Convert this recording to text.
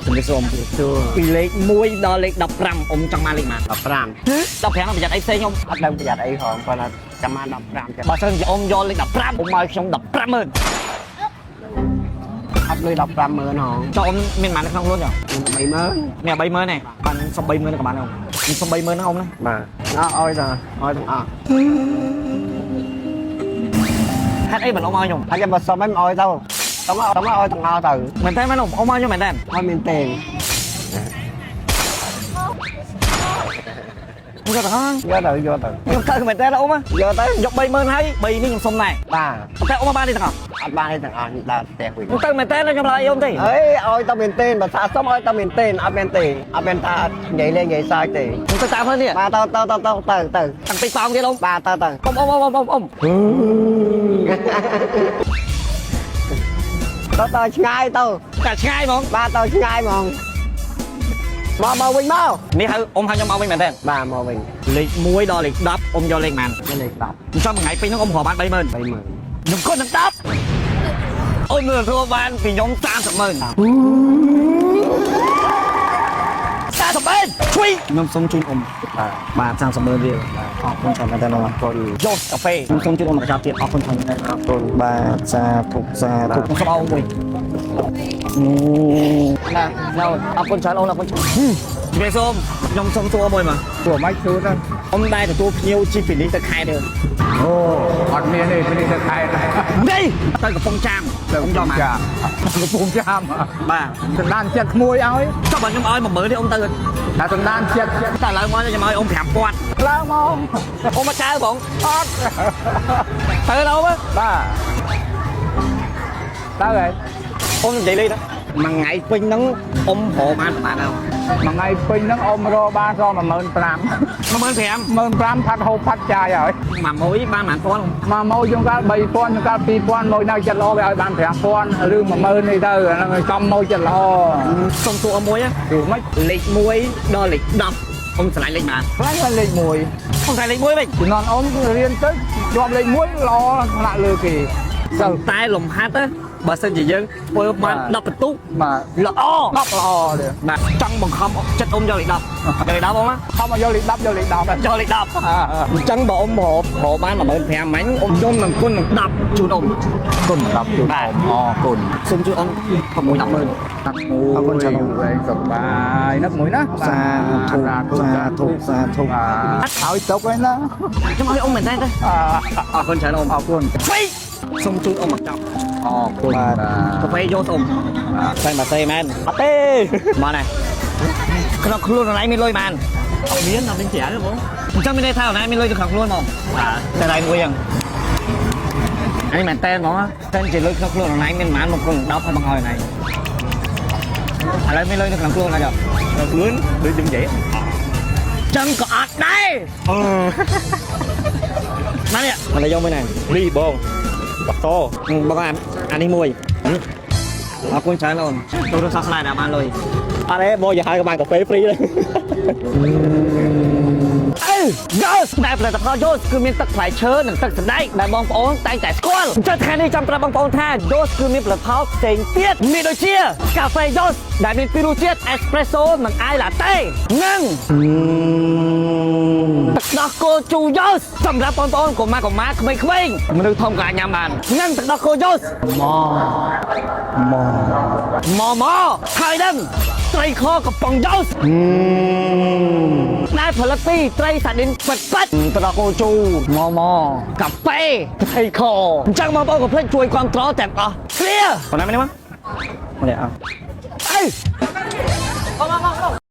ជំរាបសួរអ៊ំ សួរ ពីលេខ1ដល់លេខ15អ៊ំចង់បានលេខប៉ុន្មាន 15 15ប្រយ័ត្នអីផ្សេងអ៊ំ អត់ដឹងប្រយ័ត្នអីហងគាត់ថាចាំបាន15ចាំ បើសិនជាអ៊ំយកលេខ15អ៊ំឲ្យខ្ញុំ150,000 អត់លុយ150,000ហង ចុះអ៊ំមានប៉ុន្មាននៅក្នុងខ្លួនចុះ 30000 មាន30000ទេបានសុំ30000ក៏បានដែរអ៊ំខ្ញុំសុំ30000ហ្នឹងអ៊ំណា បាទអត់ឲ្យតាឲ្យទាំងអស់ ហេតុអីមិនអ៊ំឲ្យខ្ញុំ ហើយចាំបើសុំឲ្យមិនឲ្យទៅទៅមកទៅមកឲ្យទាំងអស់ទៅ មែនទេមែនអ៊ំអ៊ំឲ្យខ្ញុំមែនទេ ឲ្យមានទេ ខ្ញុំយកទាំងអស់ យកទៅយកទៅ ខ្ញុំទៅមែនទេអ៊ំ យកទៅ យក30000ហើយ3នេះខ្ញុំសុំដែរ បាទ តែអ៊ំមកបានទេទាំងអស់ អត់បានទេទាំងអស់ដើរផ្ទះវិញ ខ្ញុំទៅមែនទេខ្ញុំឡើយអ៊ំទេ អេឲ្យតែមានទេបើថាសុំឲ្យតែមានទេអត់មានទេអត់មានថានិយាយលេងនិយាយសើចទេ ខ្ញុំទៅតាមផ្លូវនេះ បាទទៅទៅទៅទៅទៅទៅ តាំងពីប៉ោងទៀតអ៊ំ បាទទៅទៅ អ៊ំអ៊ំអ៊ំអ៊ំអ៊ំ ទៅទៅឆ្ងាយទៅ តែឆ្ងាយហ្មង បាទទៅឆ្ងាយហ្មងមកមកវិញមក នេះហៅអ៊ំហៅខ្ញុំមកវិញមែនទេ បាទមកវិញ លេខ1ដល់លេខ10អ៊ំយកលេខប៉ុន្មាន លេខ10 ខ្ញុំចង់មួយថ្ងៃពេញហ្នឹងអ៊ំរកបាន30000 30000 ខ្ញុំគាត់នឹង10អ៊ំនឹងទទួលបានពីខ្ញុំ30ម៉ឺន30ម៉ឺនជួយខ្ញុំសូមជូនអ៊ំ បាទ បាទ30ម៉ឺនរៀលអរគុណច្រើនមែនតើអរ គុណ យកកាហ្វេខ្ញុំសូមជូនអ៊ំមួយកញ្ចប់ទៀតអរគុណច្រើនមែនតើ អរគុណ បាទសាធុសាធុខ្ញុំសូមអរមួយណាណៅអរគុណច្រើនអូនអរគុណច្រើនជំរាបសួរខ្ញុំសូមសួរមួយមក ព្រោះមិនសួរទៅ អ៊ំដែរទទួលភ្ញៀវជិះពីនេះទៅខេត្តទេ អូអត់មានទេនេះទៅខែ នេះទៅកំពង់ចាម ទៅ អ៊ំយកមក ចាមកំពង់ចាម បាទ សណ្ដានចិត្តក្មួយឲ្យ ចុះបើខ្ញុំឲ្យ10000នេះអ៊ំទៅ តែសណ្ដានចិត្ត តែឥឡូវមកខ្ញុំឲ្យអ៊ំ5000 ឡើងមក អ៊ំមកចើបង អត់ ទៅដល់អ៊ំ បាទទៅហើយ អ៊ំនិយាយលេងទៅមួយថ្ងៃពេញហ្នឹងអ៊ំរកបានប្រហែលហើយ មួយថ្ងៃពេញហ្នឹងអ៊ំរកបានស15000 15000 15000ផាត់ហូបផាត់ចាយហើយ មួយមួយបានប្រហែលពាន់ មកមកយើងកាល3000យើងកាល2000មកនៅចិត្តល្អវាឲ្យបាន5000ឬ10000នេះទៅអាហ្នឹងចំមកចិត្តល្អ សុំសួរអ៊ំមួយ ព្រោះមិន លេខ1ដល់លេខ10អ៊ំឆ្លាញ់លេខប៉ុន្មាន ខ្លាំងលេខ1 អ៊ំឆ្លាញ់លេខ1វិញ ជំនាន់អ៊ំរៀនទៅជាប់លេខ1ល្អថ្នាក់លើគេ សឹងតែលំហាត់ណាបើសិនជាយើងធ្វើបាន10បន្ទុក បាទ ល្អ 10ល្អទេ បាទចង់បង្ខំចិត្តអ៊ំយកលេខ10យកលេខ10អ៊ំណា ខំមកយកលេខ10យកលេខ10 យកលេខ10អញ្ចឹងបើអ៊ំរករកបាន15000មិញអ៊ំយំនឹងគុណនឹង10ជូនអ៊ំ គុណ10ជូន បាទ អរគុណ សូមជូនអ៊ំ6 10ម៉ឺន អរគុណច្រើនវែងសប្បាយណាស់មួយណា សាធុសាធុសាធុ បាទឲ្យទុកឯណា ខ្ញុំឲ្យអ៊ំមែនតើអរគុណច្រើនអ៊ំ អរគុណ ហ្វេសូមជូនអ៊ំមកចប់ អរគុណបាទ កាហ្វេយកអ៊ំតែមកសេមែនអត់ទេមកណែក្នុងខ្លួនអនឡាញមានលុយបាន អត់មានអត់មានច្រើនទេបង អញ្ចឹងមានន័យថាអនឡាញមានលុយនៅក្នុងខ្លួនហ្មង បាទ តែដៃមួយហ្នឹងនេះមែនតើហ្មងតែជាលុយក្នុងខ្លួនអនឡាញមានប៉ុន្មានមកគុណ10ហើយបងឲ្យអនឡាញឥឡូវមានលុយនៅក្នុងខ្លួនហើយចុះ ដល់ខ្លួនដូចខ្ញុំនិយាយ ចឹងក៏អត់ដែរណានេះមកយកមួយណា នេះបងបត បងអានេះមួយអរគុណច្រើនអូនចូលរួមសោកស្ដាយដែលបានលុយ អត់ទេបងอย่าឲ្យក៏បានកាហ្វេ free ដែរ អឺ Yes ដែលផលិតផល Yes គឺមានទឹកផ្លែឈើនិងទឹកសណ្តែកដែលបងប្អូនតែងតែស្គាល់អញ្ចឹងថ្ងៃនេះចង់ប្រាប់បងប្អូនថា Yes គឺមានផលិតផលផ្សេងទៀតមានដូចជាកាហ្វេ Yes ដែលមានពីររសជាតិ Espresso និង Ice Latte និងទឹកដោះគោជូរ Yes សម្រាប់បងប្អូនកុមារកុមារក្មេងៗមនុស្សធំក៏អាចញ៉ាំបាននិងទឹកដោះគោ Yes មកមកហើយនឹងត្រីខកំប៉ុងយ៉ូសដែលផលិតពីត្រីសាឌីនពិតពិតទឹកដោះគោជូរមកមកកាហ្វេត្រីខអញ្ចឹងបងប្អូនកុំភ្លេចជួយគ្រប់គ្រងទាំងអស់គ្នាប៉ុណ្ណាមែនទេមកនេះអើអេមកមកមក